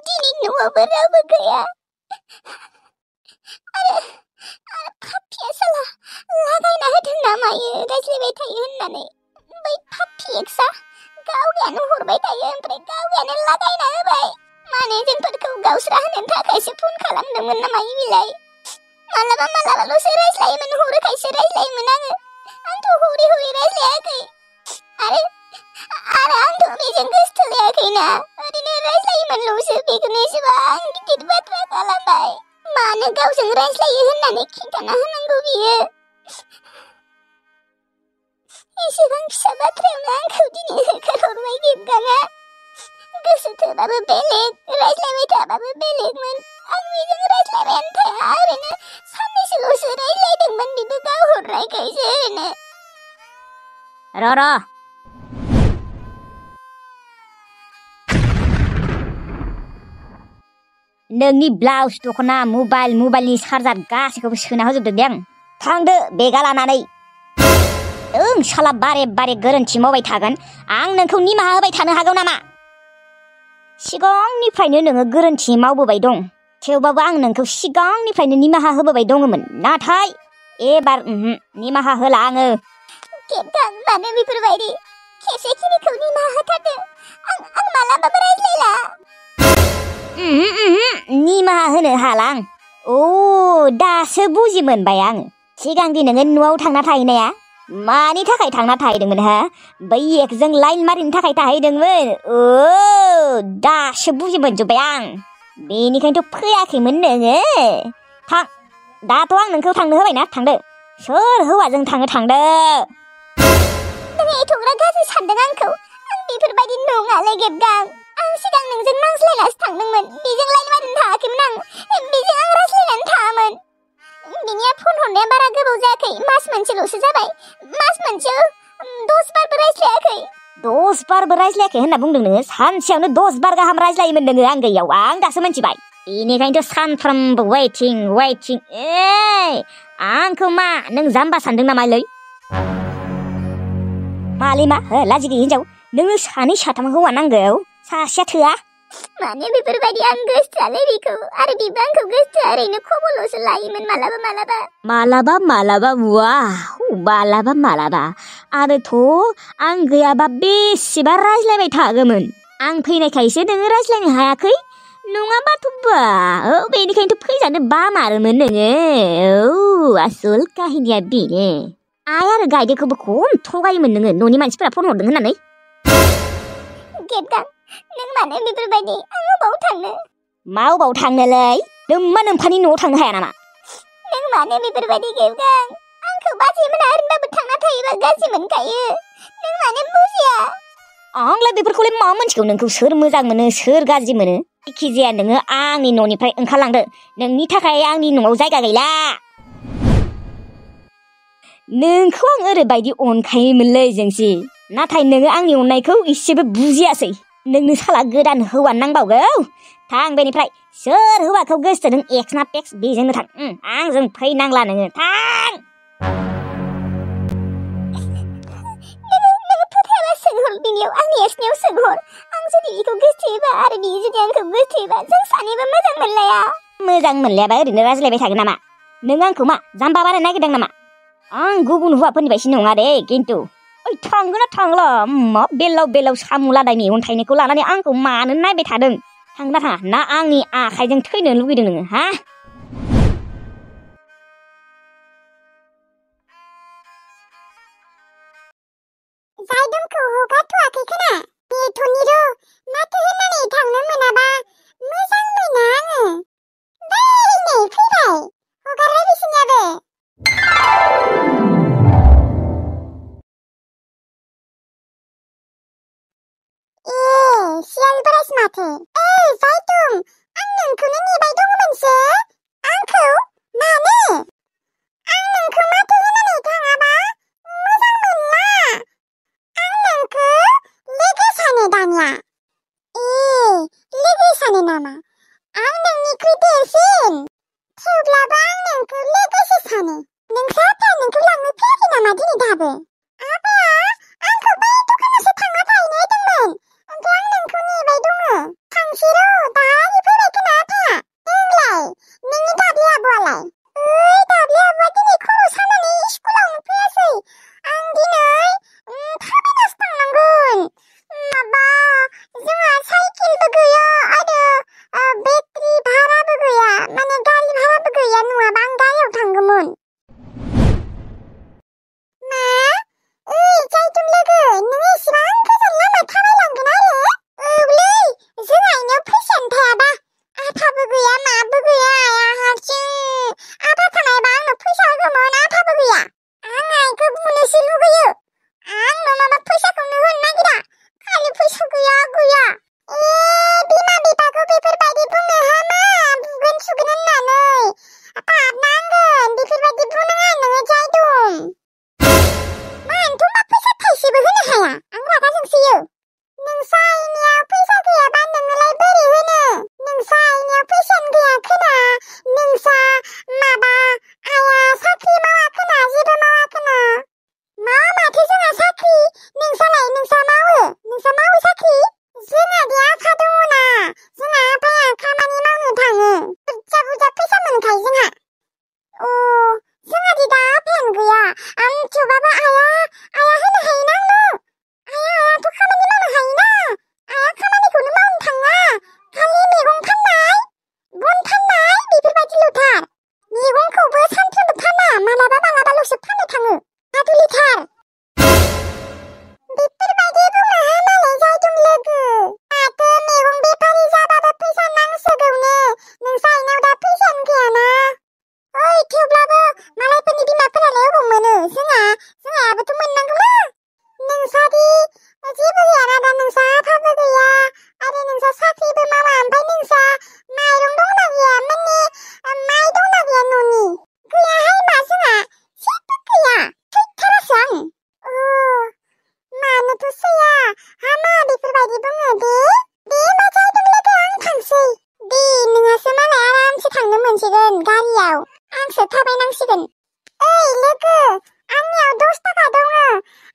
दिनै न'आवबो रावबो गैया आरो पाप्पिया साला लागायना होदों ना मायो रायज्लायबाय थायो होननानै बै पाप्पि एक्सा गावगायानो हरबाय थायो ओमफ्राय गावगायानो लागायना होबाय माने जोंफोरखौ गावस्रा होनो थाखायसो फन खालामदोंमोन ना मायो बिलाय मालाबा मालाबाल'सो रायज्लायोमोन हरोखायसो रायज्लायोमोन आंथ' हरै रायज्लायाखै आरो आंथ' बेजों गोसथोलायाखैना ओरैनो रायज्लायोमोनल'सो बेखौनो एसेबां गिदिर बाथ्रा खालामबाय मानो गावजों रायज्लायो होननानै खिन्थाना होनांगौ बियो एसेबां फिसा बाथ्रायावनो आंखौ दिनै होखारहरबाय गेबगाङा गोसो थोबाबो बेलेग रायज्लायबाय थाबाबो बेलेगमोन आं बेजों रायज्लायबायानो थाया ओरैनो साननैसोल'सो रायज्लायदोंमोन बेबो गाव हरनायखायसो ओरैनो र' नोंनि ब्लाउस दख'ना मबाइलनि चार्जार गासैखौबो सोना होजोबदों दे आं थांदो बेगा लानानै ओं साला बारे गोरोन्थि मावबाय थागोन आं नोंखौ निमाहा होबाय थानो हागौ नामा सिगांनिफ्रायनो नोङो गोरोन्थि मावबोबाय दं थेवबाबो आं नोंखौ सिगांनिफ्रायनो निमाहा होबोबाय दङमोन नाथाय एबार निमाहा होला आङो गेबगां मानो बेफोरबायदि खेबसेखिनिखौ निमाहा होथारदो आं मालाबाबो रायज्लायला निमाहा होनो हाला आं दासो बुजि मोनबाय आङो सिगांदि नोङो न'आव थांना थाहैनाया मानि थाखाय थांना थाहैदोंमोन हा बै एकजों लाइन मारिनो थाखाय थाहैदोंमोन दासो बुजि मोनजोब्बाय आं बेनिखायनोथ' फैयाखैमोन नोङो थां दाथ' आं नोंखौ थांनो होबायना थांदो सोर हौवाजों थांदो नों एथ'ग्रा गाज्रि सानदों आंखौ आं बेफोरबायदि नङालै गेबगां आं सिगां नोंजों नांज्लायनासो थांदोंमोन बेजों लाइन मारिनो थाङाखैमोन आं बेजों आं रायज्लायनानै थाङामोन बिनिया फन हरनाया बारा गोबाव जायाखै मास मोनसेल'सो जाबाय मास मोनसेयाव 10 बारबो रायज्लायाखै 10 बारबो रायज्लायाखै होनना बुंदों नोङो सानसेयावनो 10 बार गाहाम रायज्लायोमोन नोङो आं गैयाव आं दासो मिथिबाय बेनिखायनोथ' सानफ्रोमबो वेटिं आंखौ मा नों जाम्बा सानदों नामालै मालै मा लाजि गैयै हिनजाव नोंनो 2 3 हौवा नांगौ सासेया थोआ माने बेफोरबायदि आं गोसोआलै बेखौ आरो बिबो आंखौ गोसोआ ओरैनो खबरल'सो लायोमोन मालाबा आरोथ' आं गैयाबा बेसेबा रायज्लायबाय थागौमोन आं फैनायखायसो नोङो रायज्लायनो हायाखै नङाबाथ' बेनिखायनोथ' फैजानो बामारोमोन नोङो आसल काहिनिया बेनो आइ आरो गायदेरखौबो खम थगायोमोन नोङो न'नि मानसिफोरा फन हरदों होननानै गेबगां नों मानो बेफोरबायदि आं अबाव थांनो मा अबाव थांनोलै नोम्मा नोम्फानि न'आव थांनो हाया नामा नों मानो बेफोरबायदि गेबगां आंखौ बाजैमोना ओरैनोबाबो थांना थायोबा गाज्रि मोनखायो नों मानो बुजिया आंलाय बेफोरखौलाय मा मोनथिगौ नोंखौ सोर मोजां मोनो सोर गाज्रि मोनो जायखिजाया नोङो आंनि न'निफ्राय ओंखारलांदो नोंनि थाखाय आंनि न'आव जायगा गैला नोंखौ आं ओरैबायदि अनखायोमोनलै जोंसि नाथाय नोङो आंनि अननायखौ इसेबो बुजियासै नोंनो साला गोदान हौवा नांबावगौ थां बेनिफ्राय सोर हौवाखौ गोसोथोदों एक्स ना पेक्स बेजोंनो थां आंजों फैनांला नोङो थां नोङो फोथायाबा सोंहर बिनियाव आंनि एक्सनियाव सोंहर आं जुदि बेखौ गोसोथोयोबा आरो बियो जुदि आंखौ गोसोथोयोबा जों सानैबो मोजां मोनलायाबा ओरैनो रायज्लायबाय थागोन नामा नों आंखौ मा जाम्बा बानायनो नागिरदों नामा आं गुबुन हौवाफोरनि बायदि नङा दे खिन्थु थांगोन ना थांला मा बेलाव सामु लादाय मेगन थाइनैखौ लानानै आंखौ मानो नायबाय थादों थांगोन ना थाङा ना आंनि आखाइजों थैनो लुगैदों नोङो हा जायदोंखौ हगारथ'वाखै खोना बेथ'नि र' माथो होननानै थांनो मोनाबा मोजां मोना आङो बै नै फैबाय हगारबाय बिसोरनियाबो सियालफोरासो माथो जायदुं आं नोंखौनो नेबाय दङमोनसो आंखौ मानो आं नोंखौ माथो होनानै थाङाबा मोजां मोनला आं नोंखौ लोगो सानो दानिया लोगो सानो नामा आं नोंनिख्रुइ देरसिन थेवब्लाबो आं नोंखौ लोगोसो सानो नोंसा आफाया नोंखौ लांनो फैयाखै नामा दिनै दाबो आफाया आंखौ बै दखानावसो थांना थाहैनो होदोंमोन ओमफ्राय आं नोंखौ नेबाय दङ थांसै र' थाबायनांसिगोन। ओइ लोगो, आंनियाव 10 थाखा दङ।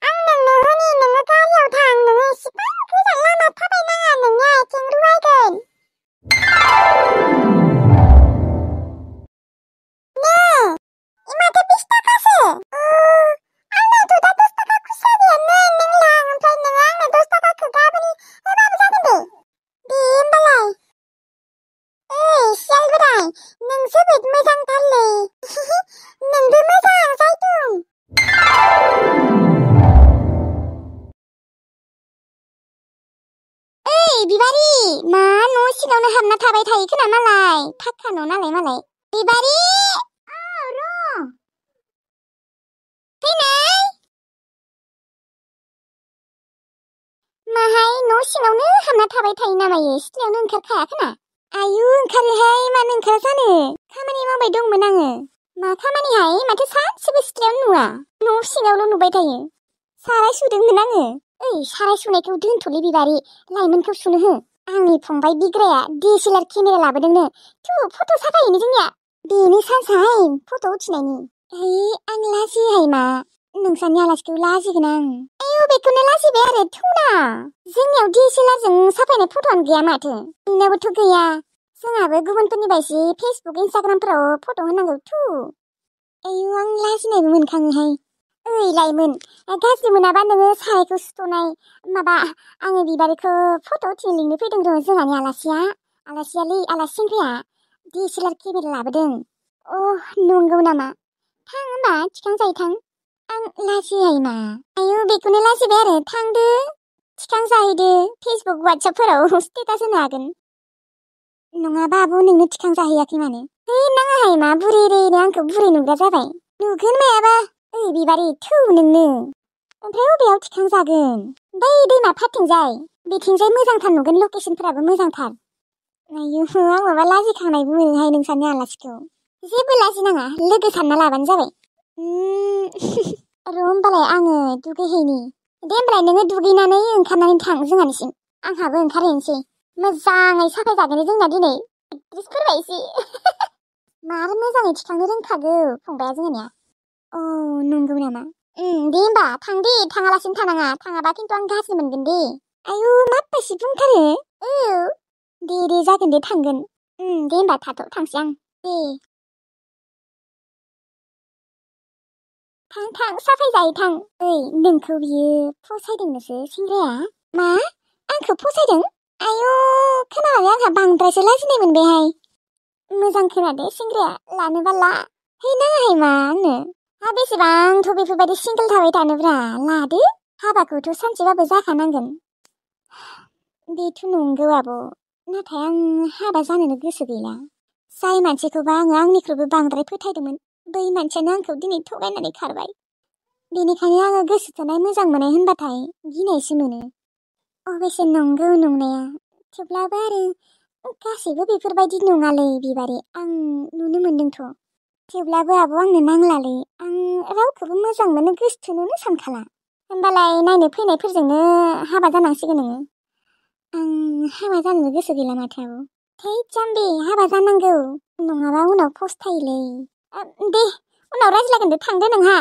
आं नोंनो होनि, नोङो गारियाव थां। नोङो एसेबां गोजान लामा थाबायनाङा, नोंनि आथिं रुवायगोन। माथो 20 थाखासो? आंनावथ' दा 10 थाखा खुस्रा गैयानो। नों लां, ओमफ्राय नोङो आंनो 10 थाखाखौ गाबोन होबाबो जागोन दे। दे होमबालाय। ओइ सियाल बोराय, नों जोबोद मोजांथारलै। नोंबो मोजां जायतुं। ओइ बिबारि, मा न' सिङावनो हाबना थाबाय थायो खोना मालाय? फाक्का न' नालाय मालाय। बिबारि! फैनाय! माहाय न' सिङावनो हाबना थाबाय थायो नामायो? सिथ्लायावनो ओंखारखाया खोना? आयु ओंखारोहाय, मानो ओंखारा जानो? खामानि मावबाय दंमोन आङो। मा खामानिहाय? माथो सानसेबो सिथ्लायावनो नुवा। न' सिङावल' नुबाय थायो। साराय सुदोंमोन आङो। ओइ साराय सुनायखौ दोनथ'लै बिबारि, लाइमोनखौ सुनो हो। आंनि फंबाय बिग्राया DSLR केमेरा लाबोदोंनो। थु फट' साफायहैनो जोंनिया। बेनो सानसाय फट' उथिनायनि। आं लाजियोहाय मा। नोंसानि आलासिखौ लाजिगोन आं। आयु बेखौनो लाजिबाय आरो थुना। जोंनियाव DSLRजों साफायनाय फट'आनो गैया माथो। नोंनावबोथ' गैया। जोंहाबो गुबुनफोरनि बायदि फेसबुक इन्स्टाग्रामफोराव फट' होनांगौ थु। आयु आं लाजिनायबो मोनखाङोहाय। ओइ लाइमोन, गाज्रि मोनाबा नोङो सारायखौ सुथ'नाय। माबा आङो बिबारिखौ फट' उथिनो लिंनो फैदों र' जोंहानि आलासियालै आलासि सेंग्राया DSLR केमेरा लाबोदों। नंगौ नामा? थां होमबा थिखांजायो थां। आं लाजियोहाय मा। आयु बेखौनो लाजिबाय आरो थांदो। थिखांजाहैदो फेसबुक वाट्सएपफोराव स्टेटास होनो हागोन। नङाबा आब' नोंनो थिखांजाहैयाखै मानो? नाङाहाय मा, बुरैनो आंखौ बुरै नुग्रा जाबाय। नुगोन मायाबा। ओइ बिबारि थौ नोंनो। ओमफ्राय अबेयाव थिखांजागोन? बै दैमा फारथिंजाय। बेथिंजाय मोजांथार नुगोन, लकेसनफोराबो मोजांथार। आयु आं माबा लाजिखांनायबो मोनोहाय नोंसानि आलासिखौ। जेबो लाजिनाङा, लोगो सानना लाबानो जाबाय। र' होमबालाय आङो दुगैहैनि। दे होमबालाय नोङो दुगैनानै ओंखारनानै थां जोंहानिसिम। आंहाबो ओंखारहैनोसै। मोजाङै साफायजागोन जोंना दिनै। प्रेक्टिसफोरबायसै। मार मोजाङै थिखांनो रोंखागौ फंबाया जोंहानिया। नंगौ नामा? दे होमबा थां दे, थाङालासिनो थानाङा। थाङाबा खिन्थु आं गाज्रि मोनगोन दे। आयु माबायसि बुंथारो। दे जागोन दे थांगोन। दे होमबा थाथ' थांसै आं। दे थां साफायजायो थां। ओइ नोंखौ बियो फसायदोंनोसो सेंग्राया? मा? आंखौ फसायदों? आयु खोनानानै आंहा बांद्रायसो लाजिनाय मोनबायहाय। मोजां खोनादो सेंग्राया, लानोबा ला। नाङाहाय मा आंनो। बेसेबांथ' बेफोरबायदि सिंगोल थाबाय थानोब्रा, लादो। हाबाखौथ' सानसेबाबो जाखानांगोन। बेथ' नंगौ आब', नाथाय आं हाबा जानोनो गोसो गैला। जाय मानसिखौबा आङो आंनिख्रुइबो बांद्राय फोथायदोंमोन, बै मानसियानो आंखौ दिनै थगायनानै खारबाय। बेनिखायनो आङो गोसो थोनाय मोजां मोननाय होनबाथाय गिनायसो मोनो। अबयसे नंगौ नंनाया, थेवब्लाबो आरो गासैबो बेफोरबायदि नङालै बिबारि, आं नुनो मोनदोंथ'। थेवब्लाबो आब' आंनो नांलालै, आं रावखौबो मोजां मोनो गोसोथोनोनो सानखाला। होमबालाय नायनो फैनायफोरजोंनो हाबा जानांसिगोन नोङो। आं हाबा जानोनो गोसो गैला माथो आब'। थै जाम्बि, हाबा जानांगौ, नङाबा उनाव फस्थायोलै। दे उनाव रायज्लायगोन दे, थांदो नोंहा।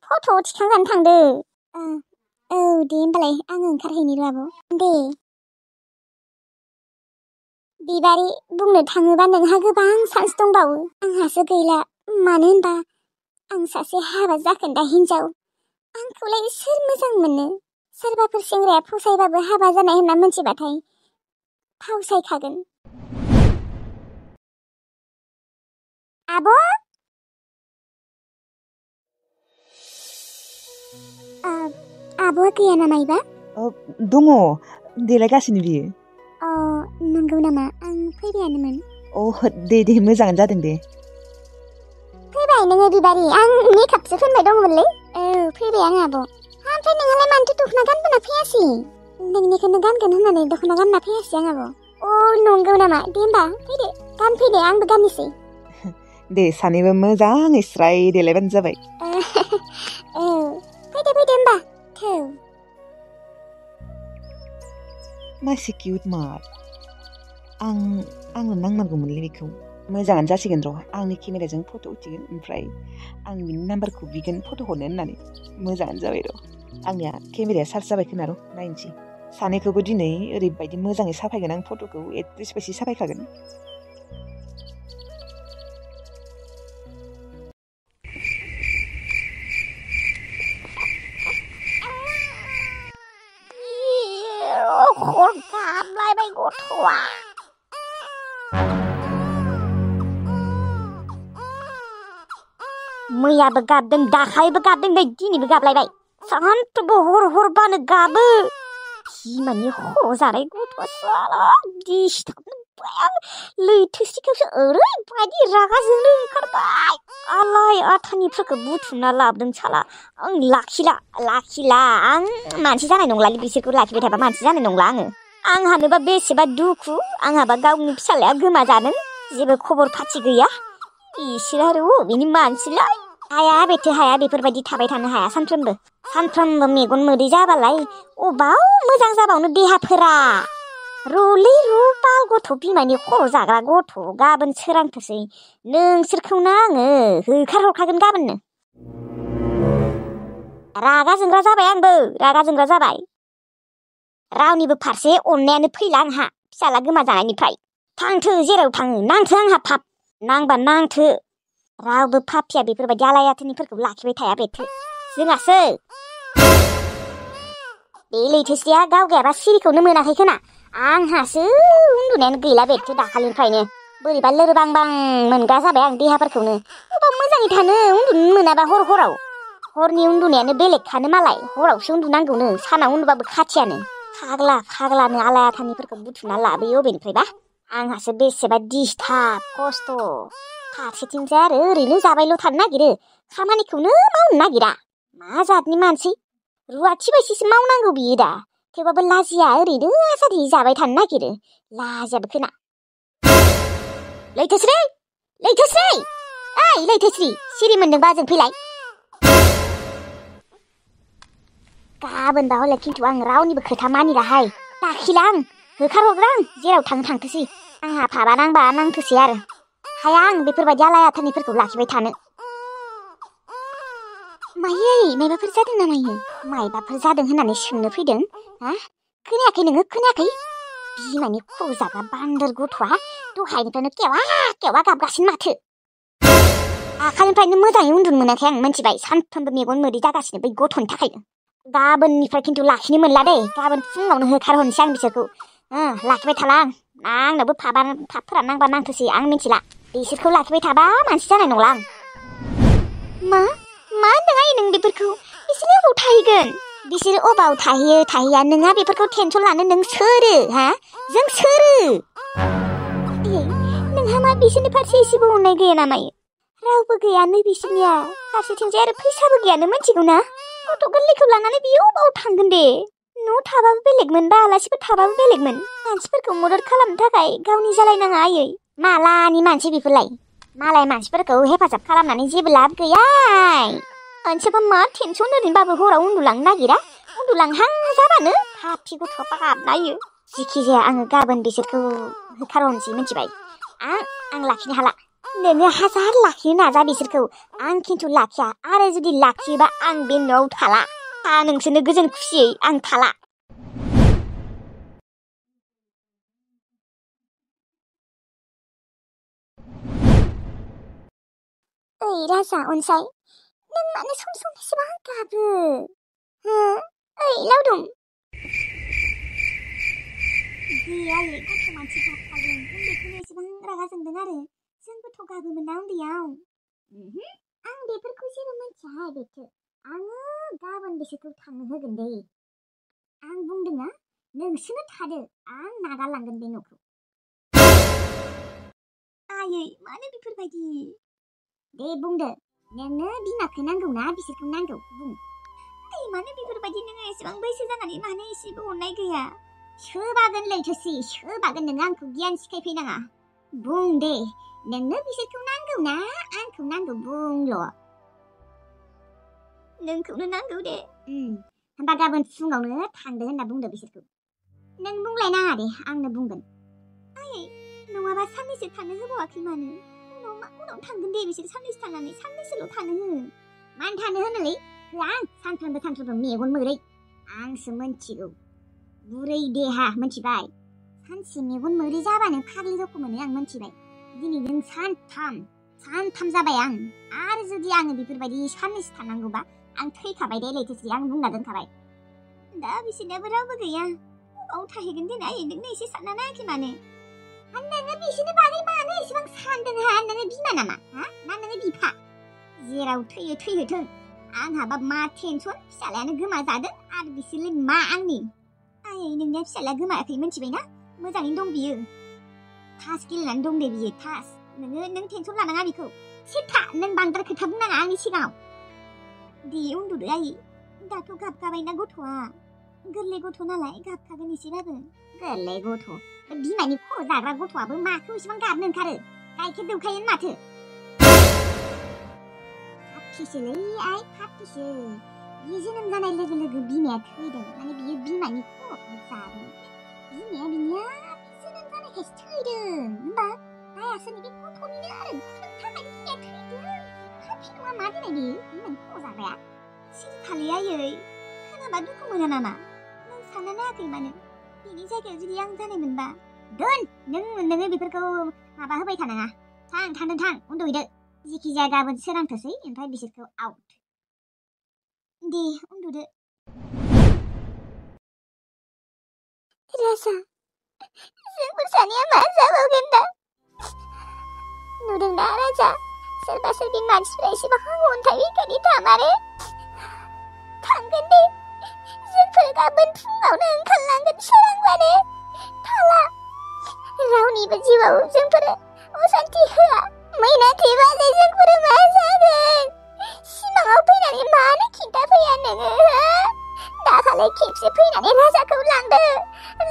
फट' थिखांजानो थांदो। दे होमबालाय आङो ओंखारहैनि र' आब'। दे बिबारि, बुंनो थाङोबा नोंहा गोबां चान्स दंबावो। आंहासो गैला। मानो होनबा आं सासे हाबा जाखोन्दा हिनजाव। आंखौलाय सोर मोजां मोनो? सोरबाफोर सेंग्राया फसायबाबो हाबा जानाय होनना मोनथिबाथाय फावसायखागोन। आब' आब'आ गैया नामा इबा? दङ, देलायगासिनो बियो। नंगौ नामा? आं फैबायानोमोन। दे मोजाङानो जादों दे। फैबाय नोङो बिबारि? आं मेकआपसो फोनबाय दङमोनलै। फैबाय आं आब'। ओमफ्राय नोंहालाय मानोथो दख'ना गानबोना फैयासै? नोंनिखौनो गानगोन होननानै दख'ना गानना फैयासै आं आब'। नंगौ नामा? दे होमबा फैदो, गानफैदो, आंबो गाननोसै। दे सानैबो मोजाङै स्राय देलायबानो जाबाय। फैदो होमबा। थौ मासे किउट मार। आंनो नांनांगौमोनलै बेखौ। मोजाङानो जासिगोन र' आंनि केमेराजों फट' उथिगोन ओमफ्राय आं बिनि नाम्बारखौ बिगोन फट' हरनो होननानै मोजाङानो जाबाय र' आंनिया केमेराया चार्ज जाबाय खोमा र' नायनोसै सानैखौबो दिनै ओरैबायदि मोजाङै साफायगोन आं फट'खौ एड्रेस बायदि साफायखागोन हरगाबलायबाय गथ'आ मैयाबो गाबदों दाखालिबो गाबदों नै दिनैबो गाबलायबाय सानफ्रोमबो हर गाबो बिमानि खर' जानाय गथ'आ साला दिसथाबनो आं लैथोसिखौसो ओरैबायदि रागा जोंनो ओंखारबाय आलाय आथानिफोरखौ बुथुमना लाबोदों साला आं लाखिला आं मानसि जानाय नंलालै बिसोरखौ लाखिबाय थाबा मानसि जानाय नंला आंहानोबा बेसेबा दुखु आंहाबा गावनि फिसालाया गोमाजादों जेबो खबर पाति गैया इसोर आरो अबेनि मानसिलाय हाया बेफोरबायदि थाबाय थानो हाया सानफ्रोमबो मेगन मोदै जाबालाय अबाव मोजां जाबावनो देहाफोरा रुलै बाल गथ' बिमानि खर' जाग्रा गथ' गाबोन सोरांथोसै नोंसोरखौनो आङो होखारहरखागोन गाबोननो रागा जोंग्रा जाबाय रावनिबो फारसे अननायानो फैला आंहा फिसाला गोमाजानायनिफ्राय थांथो जेराव थाङो नांथो आंहा पाप नांबा नांथो रावबो पापिया बेफोरबायदि आलायाथोनिफोरखौ लाखिबाय थाया बेथो जोंहासो बे लैथोसेया गावगायाबा सिरिखौनो मोनाखै खोना आंहासो उन्दुनायानो गैला बेथो दाखालिनिफ्रायनो बोरैबा लोरबांबां मोनग्रा जाबाय आं देहाफोरखौनो अबाव मोजाङै थानो उन्दुनो मोनाबा हराव हरनि उन्दुनायानो बेलेगखानो मालाय हरावसो उन्दुनांगौनो सानाव उन्दुबाबो खाथियानो फाग्लानो आलायाथानिफोरखौ बुथुमना लाबोयो अबेनिफ्रायबा आंहासो बेसेबा दिसथाब खस्थ' फारसेथिंजाय आरो ओरैनो जाबायल' थानो नागिरो खामानिखौनो मावनो नागिरा मा जातनि मानसि रुवाथि बायदिसो मावनांगौ बियो दा थेवबाबो लाजिया ओरैनो आजादि जाबाय थानो नागिरो लाजियाबो खोना लैथोस्रि ओइ लैथोस्रि सिरि मोनदोंबा जों फैलाय गाबोनबा हले खिन्थु आं रावनिबो खोथा मानिलाहाय दाखिला आं होखारहरग्रा आं जेराव थांथोसै आंहा भाबा नांबा नांथोसै आरो हाया आं बेफोरबायदि आलायाथानिफोरखौ लाखिबाय थानो मायै मायबाफोर जादों ना मायबाफोर जादों होननानै सोंनो फैदों हा खोनायाखै नोङो बिमानि खर' जाग्रा बान्दोर गथ'आ दहायनिफ्रायनो केवा गाबगासिनो माथो आखालिनिफ्रायनो मोजाङै उन्दुनो मोनाखै आं मिथिबाय सानफ्रोमबो मेगन मोदै जागासिनो बै गथ'नि थाखायनो गाबोननिफ्राय खिन्थु लाखिनो मोनला दे गाबोन फुङावनो होखारहरनोसै आं बिसोरखौ लाखिबाय थाला आंनाबो पापफोरा नांबा नांथोसै आं मिथिला बिसोरखौ लाखिबाय थाबा मानसि जानाय नंला आं मा होनदों आइ नों बेफोरखौ बिसोरो अबाव थाहैगोन बिसोरो अबाव थाहैया नोंहा बेफोरखौ टेनसन लानो नों सोरो हा जों सोरो नोंहा मा बिसोरनि फारसे एसेबो अननाय गैया नामा रावबो गैया नै बिसोरनिया फारसेथिंजाय आरो फैसाबो गैयानो मिथिगौ ना गथ' गोरलैखौ लानानै बियो अबाव थांगोन दे न' थाबाबो बेलेगमोन बा आलासिफोर थाबाबो बेलेगमोन मानसिफोरखौ मदद खालामनो थाखाय गावनि जालायनाङा आयै मालानि मानसि बेफोरलाय मालाय मानसिफोरखौ हेफाजाब खालामनानै जेबो लाब गैया मानसियाबा मा टेनसन ओरैनोबाबो हराव उन्दुलांनो नागिरा उन्दुलांहां जाबानो पापि गथ'आ गाबनायो जिखिजाया आङो गाबोन बिसोरखौ होखारहरनोसै मिथिबाय आं लाखिनो हाला नोङो हाजार लाखिनो नाजा बिसोरखौ आं खिन्थु लाखिया आरो जुदि लाखियोबा आं बे न'आव थाला नोंसोरनो गोजोन खुसियै आं थाला ओइ राजा अनसाय नों मानो सम एसेबां गाबो ओइ लावदुम गैयालै गथ' मानसि गाबखागोन उन्दैखौनो एसेबां रागा जोंदों आरो जोंबोथ' गाबोमोन ना उन्दैयाव आं बेफोरखौ जेबो मिथिया बेथो आङो गाबोन बिसोरखौ थांनो होगोन दे आं बुंदोंना नोंसोरनो थादो आं नागारलांगोन बे न'खौ आयै मानो बेफोरबायदि दे बुंदो नोंनो बिमाखौ नांगौ ना बिसोरखौ नांगौ बुं मानो बेफोरबायदि नोङो एसेबां बैसो जानानै मानो एसेबो अननाय गैया सोबागोन लैथोसि सोबागोन नोङो आंखौ गियान सिखायफैनाङा बुं दे नोंनो बिसोरखौ नांगौ ना आंखौ नांगौ बुंल' नोंखौनो नांगौ दे होमबा गाबोन फुङावनो थांदो होनना बुंदो बिसोरखौ नों बुंलायनाङा दे आंनो बुंगोन आयै नङा नङाबा साननैसो थानो होबावाखै मानो? उनाव थांगोन दे बिसोर साननैसो थानानै साननैसोल' थानो हो। मानो थानो होनोलै? आं सानफ्रोमबो मेगन मोदै आंसो मोनथिगौ। बुरै देहा मोनथिबाय? सानसे मेगन मोदै जाबानो फाग्लि रखम मोनो आं मोनथिबाय। दिनै नों सानथाम जाबाय आं। आरो जुदि आङो बेफोरबायदि साननैसो थानांगौबा आं थैखाबाय दे लैथोश्री, आं बुंना दोनखाबाय। दा बिसोरनाबो रावबो गैया। बबाव थाहैगोन देनाय नोंनो एसे सानना नायाखै मानो? नोङो बिसोरनि बागै मानो एसेबां सानदों हा? नोङो बिमा नामा? ना नोङो बिफा? जेराव थैयो थैहोथों। आंहाबा मा टेनसन, फिसालायानो गोमाजादों आरो बिसोरलाय मा आंनि? आयै नोंनिया फिसालाया गोमायाखै मोनथिबायना? मोजाङैनो दं बियो। थास गेलेनानै दं दे बियो, थास। नों टेनसन लानाङा बिखौ। सेथा, नों बांद्राय खोथा बुंनाङा आंनि सिगाङाव। दे उन्दुदो आयै। दाथ' गाबगाबायना गथ'आ। गोरलै गथ' नालाय गाबखागोन एसेबाबो। गोरलै गथ'। बिमानि खर' जाग्रा गथ'आबो माखौ एसेबां गाबनो ओंखारो? गाइखेर दौखायोनो माथो। फाथिसोलै आइ, फाथिसो। बियो जोनोम जानाय लोगो लोगो बिमाया थैदों। माने बियो बिमानि खर'खौ जादों। बिमाया बिनिया जोनोम जानायखायसो थैदों। होमबा दाया सोरनि? बे गथ'निनो आरो। गथ'नि थाखायनो बिमाया थैदों। फाथि नङा मा दिनै बियो? बिमानि खर' जाग्राया। सिरिथालै आयै, खोनाबा दुखु मोना नामा? नों सानना नायाखै मानो? बिनि जायगायाव जुदि आं जानाय मोनबा। दोन, नोङो बेफोरखौ माबा होबाय थानाङा। थां, उन्दुहैदो। जेखि जाया गाबोन सोरांथोसै, ओमफ्राय बिसोरखौ आउट। दे उन्दुदो। राजा, जोंफोर सानैया मा जाबावगोन दा? नुदोंना राजा? सोरबा सोरबि मानसिफ्रा एसेबां अन्थाइ बिखानि थामारो। थांगोन दे। जोंफोर गाबोन फुङावनो ओंखारलांगोन सोरांबानो। थाला। रावनिबो जिउआव जोंफोर असान्थि होआ। मैनाथेबालाय जोंफोर मा जागोन? सिमाङाव फैनानै मानो खिन्थाफैया नोङो? दाखालै खेबसे फैनानै राजाखौ लांदो।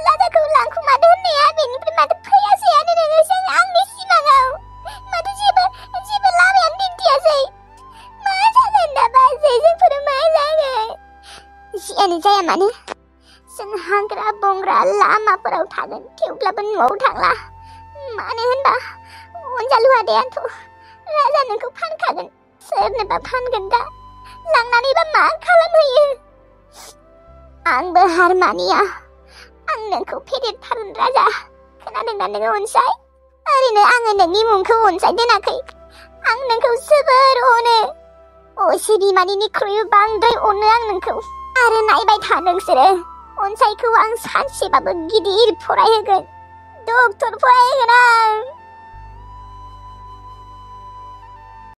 राजाखौ लांखुमादो होननाया बेनिफ्राय माथो फैयासैयानो नोङो आंनि सिमाङाव। माथो जेबो लामायानो दिन्थियासै। मा जागोन दा बाजै? जोंफोर मा जागोन? जियानो जाया मानो जों हाग्रा बंग्रा लामाफोराव थागोन, थेवब्लाबो न'आव थांला। मानो होनबा अनजालु आदायाथ' राजा नोंखौ फानखागोन। सोरनोबा फानगोन दा? लांनानैबा मा खालामहैयो? आंबो हार मानिया। आं नोंखौ फेदेरथारगोन राजा। खोनादोंना नोङो अनसाय? ओरैनो आङो नोंनि मुंखौ अनसाय दोनाखै। आं नोंखौ जोबोर अनो। असे बिमानिख्रुइबो बांद्राय अनो आं नोंखौ। आरो नायबाय था नोंसोरो। अनसायखौ आं सानसेबाबो गिदिर फरायहोगोन। डक्टर फरायहोगोन आं।